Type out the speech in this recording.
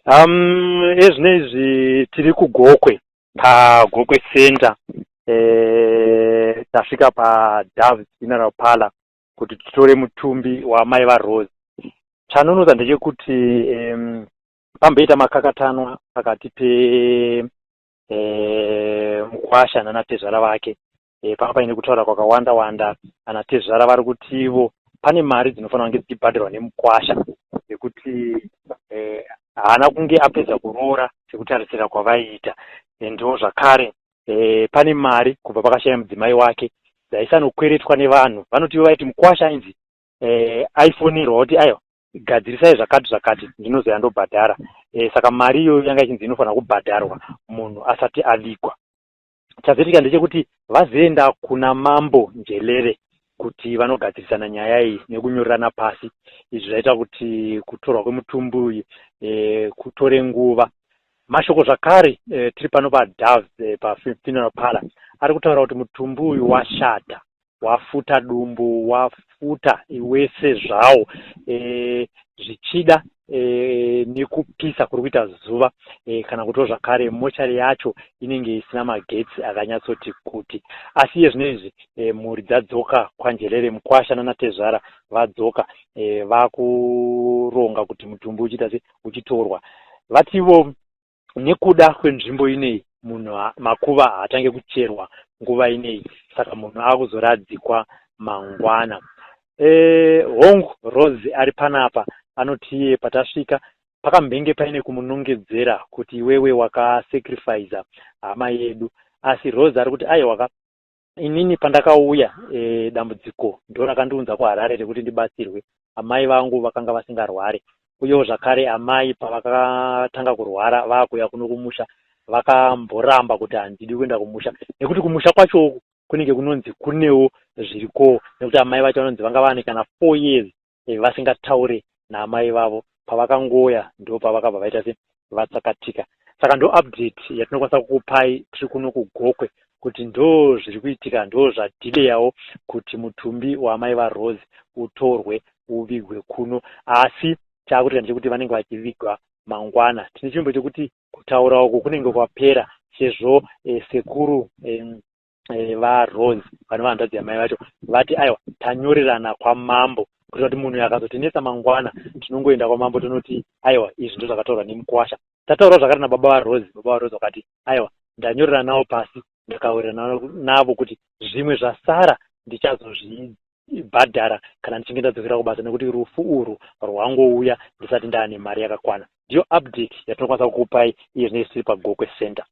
Ezvino izvi tiri kuGokwe, paGokwe Center. Tasvika paDoves Funeral Parlor kuti titore mutumbi wamai vaRose. Chanonetsa ndechekuti pamboita makakatanwa pakati pe mukwasha nanatezvara vake. Panga paine kutaura kwakawanda wanda. Anatezvara vari kuti ivo pane mari dzinofanira kunge dzichibhadharwa nemukwasha nekuti haana kunge apedza kuroora sekutarisira kwavaiita. Ndo zvakare pane mari kubva pakashaya mudzimai wake dzaisanokweretwa nevanhu. Vanoti ivo vaiti mukwasha ainzi aifonirwa kuti, "Aiwa, gadzirisai zvakati zvakati, ndinozoya ndobhadhara." Saka mari iyoyo yanga ichinzi inofanira kubhadharwa munhu asati avigwa. Chazoitika ndechekuti vazoenda kuna Mambo Njelele kuti vanogadzirisana nyaya iyi nekunyorerana pasi. Izvi zvaita kuti kutorwa kwemutumbi uyu kutore nguva. Mashoko zvakare tiri pano paDoves pafuneral parlor ari kutaura kuti mutumbi uyu washata, wafuta dumbu, wafuta wese zvawo, zvichida nekupisa kuri kuita zuva kana kutiwo zvakare mochari yacho inenge isina magetsi akanyatsoti kuti. Asi iye zvino izvi mhuri dzadzoka kwaNjelele, mukwasha nanatezvara vadzoka, vakuronga kuti mutumbi uchiita se uchitorwa. Vativo nekuda kwenzvimbo ineyi, munhu makuva haatange kucherwa nguva ineyi, saka munhu akuzoradzikwa mangwana. Hongu, Rose ari panapa anoti iye patasvika pakambenge paine kumunongedzera kuti, "Iwewe wakasacrifica hama yedu." Asi Rose ari kuti, "Aiwaka, inini pandakauya dambudziko ndo rakandiunza kuHarare rekuti ndibatsirwe. Amai vangu vakanga vasingarware. Uyewo zvakare amai pavakatanga kurwara vaakuuya kuno kumusha, vakamboramba kuti handidi kuenda kumusha, nekuti kumusha kwacho uku kunenge kunonzi kunewo zvirikowo, nekuti amai vacho vanonzi vanga vane kana 4 years vasingataure naamai vavo. Pavakangoya ndo pavakabva vaita se vatsakatika." Saka ndo update yatinokwanisa kukupai tiri kuno kuGokwe, kuti ndo zviri kuitika, ndo zvadhileyawo kuti mutumbi waamai vaRose utorwe uvigwe kuno. Asi chaakuitika ndechekuti vanenge vachivigwa mangwana. Tine chivimbo chekuti kutaura uku kunenge kwapera, sezvo sekuru vaRose, vanova hanzvadzi yamai vacho, vati, "Aiwa, tanyorerana kwamambo," kuitira kuti munhu akazotinetsa mangwana tinongoenda kwamambo tonoti, "Aiwa, izvi ndo zvakataurwa nemukwasha." Tataurawo zvakare nababa vaRose. Baba vaRose vakati, "Aiwa, ndanyorera navo pasi, ndakawirirana navo kuti zvimwe zvasara ndichazozvibhadhara kana ndichinge ndadzokera kubasa, nekuti rufu urwu rwangouya ndisati ndaane mari yakakwana." Ndiyo update yatinokwanisa kukupai iye zvinenge tiri paGokwe Center.